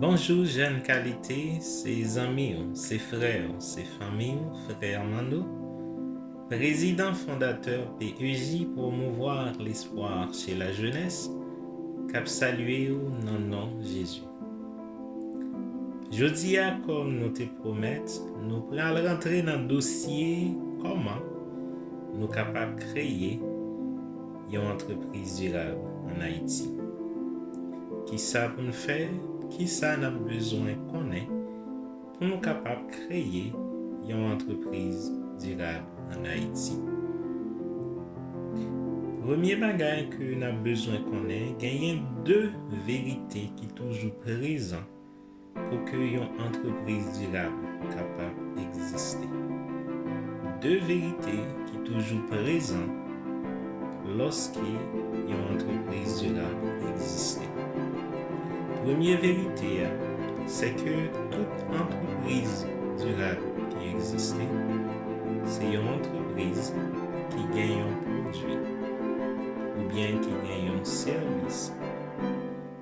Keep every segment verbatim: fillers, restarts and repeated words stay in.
Bonjou, Jèn Kalite, se zanmi w, se frè w, se fanmi w, frè Manno, prezidan fondatè P E J, Promouvoir l'espoir chez la jeunesse, k ap salye w nan non Jezi. Jodi a, kòm nou te pwomèt, nou pral rantre nan dosye kòman nou kapab kreye yon antrepriz dirab ann Ayiti. Kisa pou n fè? Kisa n ap bezwen konnen pou nou kapab kreye yon antrepriz dirab ann Ayiti? Premye bagay ke n ap bezwen konnen, genyen de verite ki toujou prezan pou ke yon antrepriz dirab kapab egziste. De verite ki toujou prezan lòske yon antrepriz dirab egziste. Premye verite a, se ke tout antrepriz dirab ki egziste, se yon antrepriz ki gen yon pwodui, oubyen ki gen yon sèvis.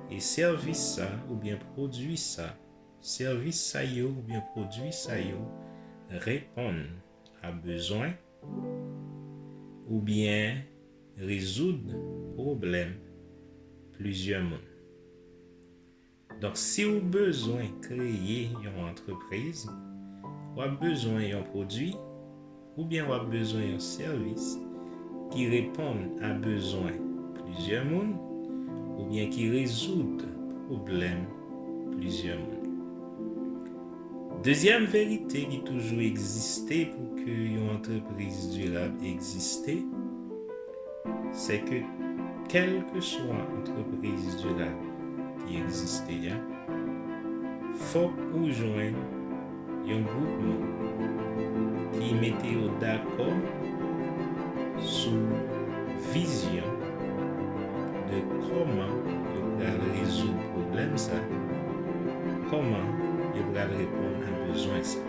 E sèvis sa, oubyen pwodui sa, sèvis sa yo, oubyen pwodui sa yo, reponn a bezwen, oubyen rezoud pwoblèm plizyè moun. Donk, si w bezwen kreye yon antrepriz, w ap bezwen yon pwodui, oubyen w ap bezwen yon sèvis ki reponn a bezwen plizyè moun, oubyen ki rezoud pwoblèm plizyè moun. Dezyèm verite ki toujou egziste pou ke yon antrepriz dirab egziste, se ke kèlkeswa antrepriz dirab ki egziste a, fòk ou jwenn yon gwoup moun ki mete yo dakò sou vizyon de kòman yo pral rezoud pwoblèm sa, kòman yo pral reponn a bezwen sa.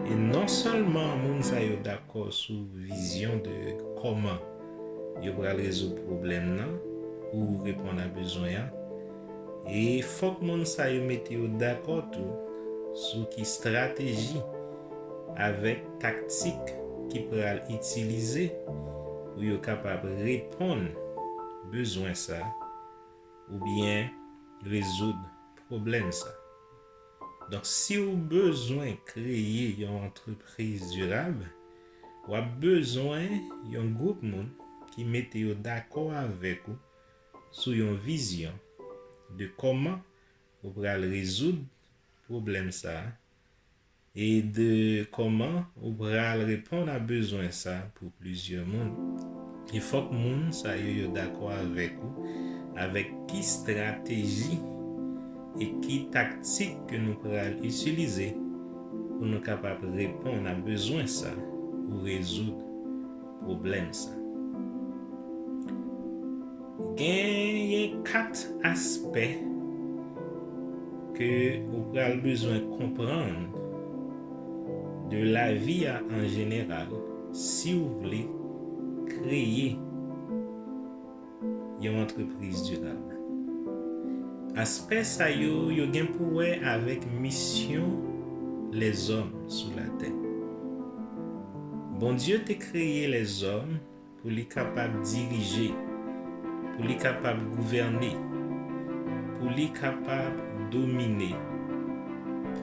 E non sèlman moun sa yo dakò sou vizyon de kòman yo pral rezoud pwoblèm nan ou reponn a bezwen an, e fòk moun sa yo mete yo dakò tou sou ki estrateji avèk taktik ki pral itilize pou yo kapab reponn bezwen sa oubyen rezoud pwoblèm sa. Donk, si w bezwen kreye yon antrepriz dirab, w ap bezwen yon gwoup moun ki mete yo dakò avèk ou sou yon vizyon de kòman ou pral rezoud pwoblèm sa a e de kòman ou pral reponn a bezwen sa pou plizyè moun. E fòk moun sa yo, yo dakò avèk ou, avèk ki estrateji e ki taktik ke nou pral itilize pou nou kapab reponn a bezwen sa ou rezoud pwoblèm sa. Genyen kat aspè ke ou pral bezwen konprann de lavi a an jeneral si w vle kreye yon antrepriz dirab. Aspè sa yo, yo gen pou wè avèk misyon lèzòm sou latè. Bondye te kreye lèzòm pou li kapab dirije, pou li kapab gouvène, pou li kapab domine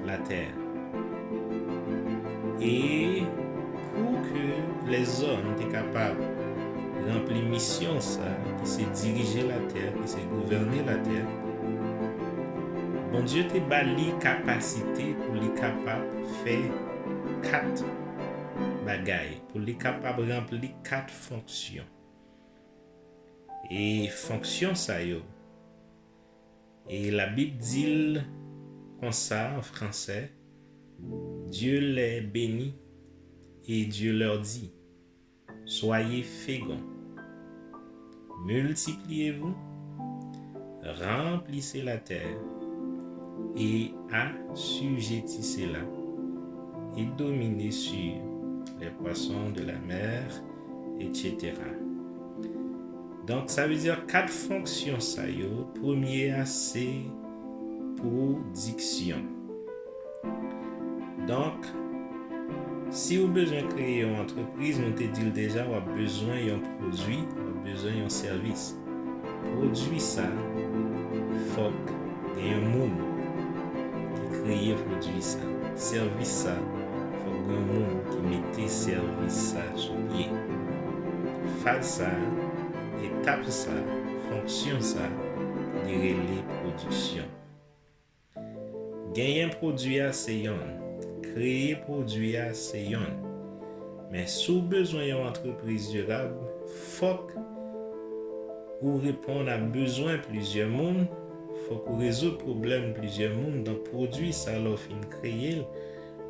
latè. E pou ke lèzòm te kapab ranpli misyon sa, ki se dirije latè, ki se gouvène latè, Bondye te ba li kapasite pou li kapab fè kat bagay, pou li kapab ranpli kat fonksyon. E fonksyon sa yo, e Labib di l konsa an fransè, Dieu les bénit et Dieu leur dit, soyez féconds, multipliez-vous, remplissez la terre et assujettissez-la et dominez sur les poissons de la mer, et cetera. Donk, sa vle di kat fonksyon sa yo, premye a se pwodiksyon. Donk, si w bezwen kreye yon antrepriz, nou te di l deja, w ap bezwen yon pwodui, w ap bezwen yon sèvis. Pwodui sa, fòk gen yon moun ki kreye pwodui sa. Sèvis sa, fòk gen yon moun ki mete sèvis sa sou pye. Faz sa, etap sa, fonksyon sa, li rele pwodiksyon. Genyen pwodui a se yonn, kreye pwodui a se yonn. Men si w bezwen yon antrepriz dirab, fòk ou reponn a bezwen plizyè moun, fòk ou rezoud pwoblèm plizyè moun. Donk, pwodui sa, lè w fin kreye l,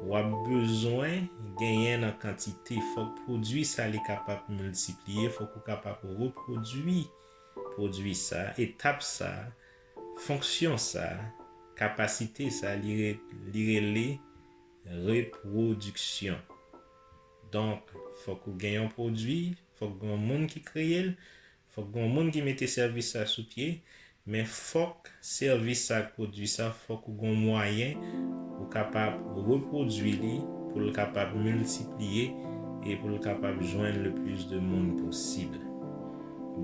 w ap bezwen genyen nan kantite. Fòk pwodui sa, li kapab miltipliye, fòk ou kapab repwodui pwodui sa, etap sa, fonksyon sa, kapasite sa, li re-, li rele repwodiksyon. Donk, fòk ou gen yon pwodui, fòk gen yon moun ki kreye l, fòk gen yon moun ki mete sèvis sa sou pye, men fòk sèvis sa ak pwodui sa, fòk ou gen yon mwayen ou kapab repwodui li pou l kapab miltipliye e pou l kapab jwenn le plis de moun posib.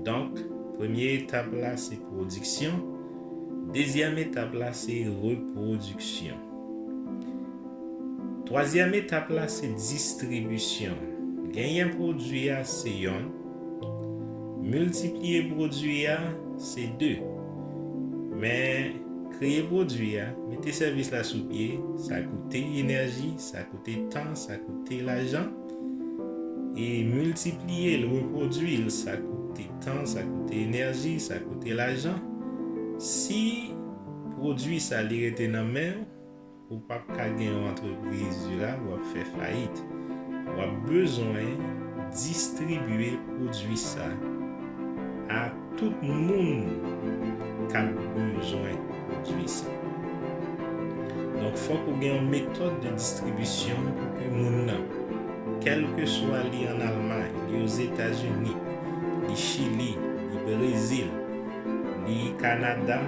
Donk, premye etap la se pwodiksyon. Dezyèm etap la se repwodiksyon. Twazyèm etap la se distribisyon. Genyen pwodui a se yonn. Miltipliye pwodui a se de. Men kreye pwodui a, mete sèvis la sou pye, sa koute enèji, sa koute tan, sa koute lajan. E miltipliye l, repwodui l, sa koute tan, sa koute enèji, sa koute lajan. Si pwodui sa li rete nan men w, ou p ap ka gen yon antrepriz dirab, w ap fè fayit. W ap bezwen distribye pwodui sa a tout moun k ap bezwen pwodui sa. Donk, fòk ou gen yon metòd de distribisyon pou ke moun nan, kèlkeswa li ann Almay, li Ozetazini, li Chili, li Brezil, li Kanada,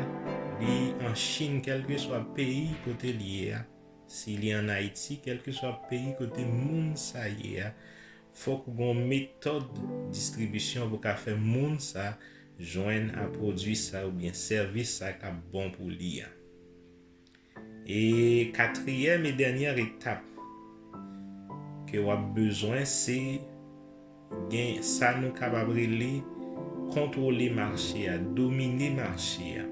li an Chin, kèlkeswa peyi kote li ye a, si li ann Ayiti, kèlkeswa peyi kote moun sa ye a, fòk ou gen yon metòd distribisyon pou ka fè moun sa jwenn a pwodui sa oubyen sèvis sa k ap bon pou li a. E katriyèm e dènyè etap ke w ap bezwen, se gen sa nou kapab rele kontwole mache a, domine mache a.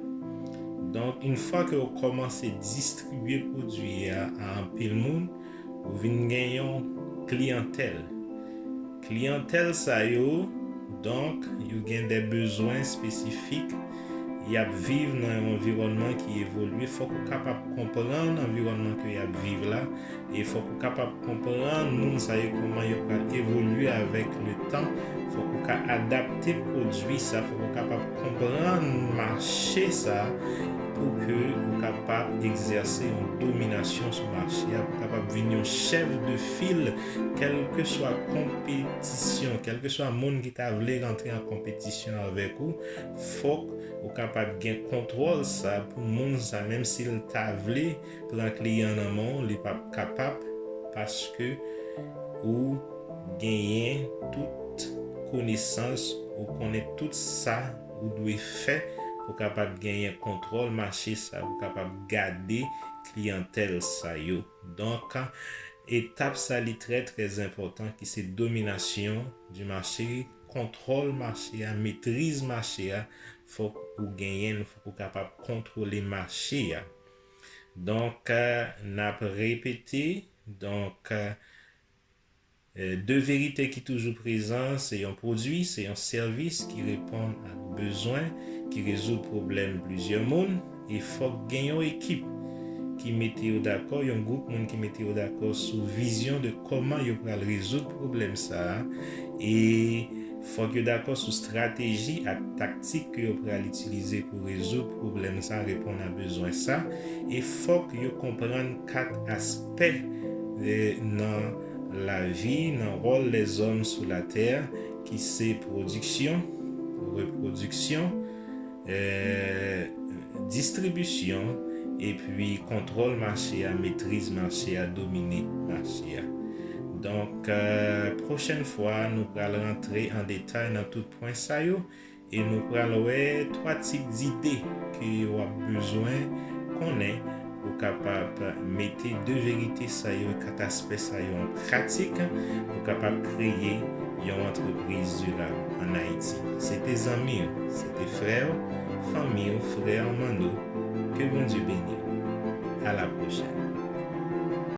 Donk, yon fwa ke w kòmanse distribye pwodui a a anpil moun, ou vin gen yon kliyantèl. Kliyantèl sa yo, donk, yo gen de bezwen espesifik. Y ap viv nan yon anviwònman ki evolye. Fòk ou kapab konprann anviwònman ke y ap viv la. E fòk ou kapab konprann moun sa yo, kòman yo pral evolye avèk le tan. Fòk ou ka adapte pwodui sa. Fòk ou kapab konprann mache sa pou ke ou kapab egzèse yon dominasyon sou mache a, pou kapab vin yon chèf de fil, kèlkeswa konpetisyon, kèlkeswa moun ki ta vle rantre an konpetisyon avèk ou, fòk ou kapab gen kontwòl sa pou moun sa, menm si l ta vle pran kliyan nan men w, li p ap kapab, paske ou genyen tout konesans, ou konnen tout sa ou dwe fè pou kapab genyen kontwòl mache sa, pou kapab gade kliyantèl sa yo. Donk, etap sa li trè, trè enpòtan, ki se dominasyon di mache, kontwòl mache a, metriz mache a, fòk ou genyen l, fòk ou kapab kontwole mache a. Donk, n ap repete, donk, de verite ki toujou prezan, se yon pwodui, se yon sèvis ki reponn ak bezwen, ki rezoud pwoblèm plizyè moun, e fòk gen yon ekip ki mete yo dakò, yon gwoup moun ki mete yo dakò sou vizyon de kòman yo pral rezoud pwoblèm sa a, e fòk yo dakò sou estrateji ak taktik ke yo pral itilize pou rezoud pwoblèm sa, reponn a bezwen sa, e fòk yo konprann kat aspè, e, nan lavi, nan wòl lèzòm sou latè, ki se pwodiksyon, repwodiksyon, e, distribisyon, epi kontwòl mache a, metriz mache a, domine mache a. Donk, euh, pwochèn fwa, nou pral rantre an detay nan tout pwen sa yo, e nou pral wè twa tip dide ke w ap bezwen konnen pou w kapab mete de verite sa yo, kat aspè sa yo an pratik, pou w kapab kreye yon antrepriz dirab ann Ayiti. Se te zanmi w, se te frè w, fanmi w, frè w Manno. Ke Bondye beni w. A la pwochèn.